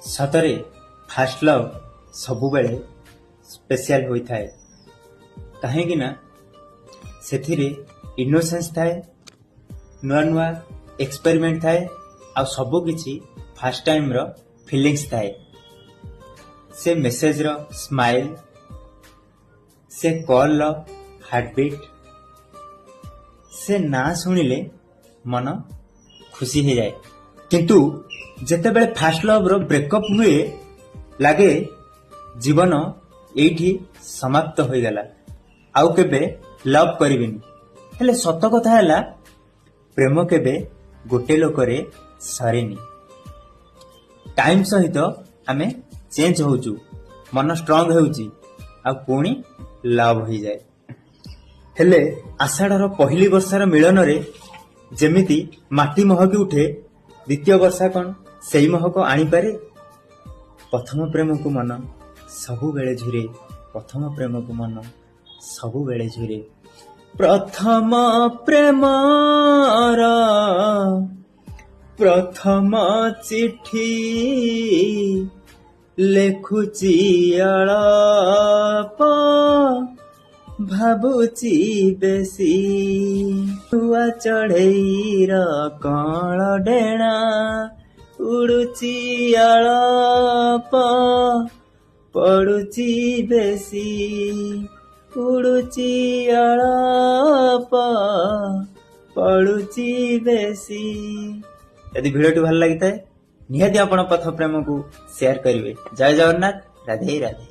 ସତରେ first love ସବୁବେଳେ special ହୋଇଥାଏ, କାହିଁକି ନା ସେଥିରେ ଇନୋସେନ୍ସ ଥାଏ, ନୂଆ ନୂଆ ଏକ୍ସପେରିମେଣ୍ଟ ଥାଏ ଆଉ ସବୁ କିଛି ଫାଷ୍ଟ ଟାଇମ୍ର ଫିଲିଙ୍ଗସ୍ ଥାଏ। ସେ ମେସେଜର ସ୍ମାଇଲ୍, ସେ କଲ୍ର ହାର୍ଟବିଟ୍, ସେ ନାଁ ଶୁଣିଲେ ମନ ଖୁସି ହେଇଯାଏ। କିନ୍ତୁ ଯେତେବେଳେ ଫାଷ୍ଟ ଲଭ୍ର ବ୍ରେକଅପ୍ ହୁଏ, ଲାଗେ ଜୀବନ ଏଇଠି ସମାପ୍ତ ହୋଇଗଲା, ଆଉ କେବେ ଲଭ୍ କରିବିନି। ହେଲେ ସତ କଥା ହେଲା, ପ୍ରେମ କେବେ ଗୋଟେ ଲୋକରେ ସରେନି। ଟାଇମ୍ ସହିତ ଆମେ ଚେଞ୍ଜ ହଉଛୁ, ମନ ଷ୍ଟ୍ରଙ୍ଗ ହେଉଛି ଆଉ ପୁଣି ଲଭ୍ ହେଇଯାଏ। ହେଲେ ଆଷାଢ଼ର ପହିଲି ବର୍ଷାର ମିଳନରେ ଯେମିତି ମାଟି ମହକି ଉଠେ, ଦ୍ୱିତୀୟ ବର୍ଷା କଣ ସେଇ ମହକ ଆଣିପାରେ? ପ୍ରଥମ ପ୍ରେମକୁ ମନ ସବୁବେଳେ ଝୁରେ। ପ୍ରଥମ ପ୍ରେମକୁ ମନ ସବୁବେଳେ ଝୁରେ। ପ୍ରଥମ ପ୍ରେମର ପ୍ରଥମ ଚିଠି ଲେଖୁଛି ଅଳପ, ଭାବୁଛି ବେଶୀ। ନୂଆ ଚଢ଼େଇର କଅଁଳ ଡେଣା ଉଡୁଛି ଅଳପ, ପଡୁଛି ବେଶୀ। ଉଡୁଛି ଅଳପ, ପଡୁଛି ବେଶୀ। ଯଦି ଭିଡ଼ିଓଟି ଭଲ ଲାଗିଥାଏ, ନିହାତି ଆପଣ ପ୍ରଥମ ପ୍ରେମକୁ ସେୟାର କରିବେ। ଜୟ ଜଗନ୍ନାଥ, ରାଧେ ରାଧେ।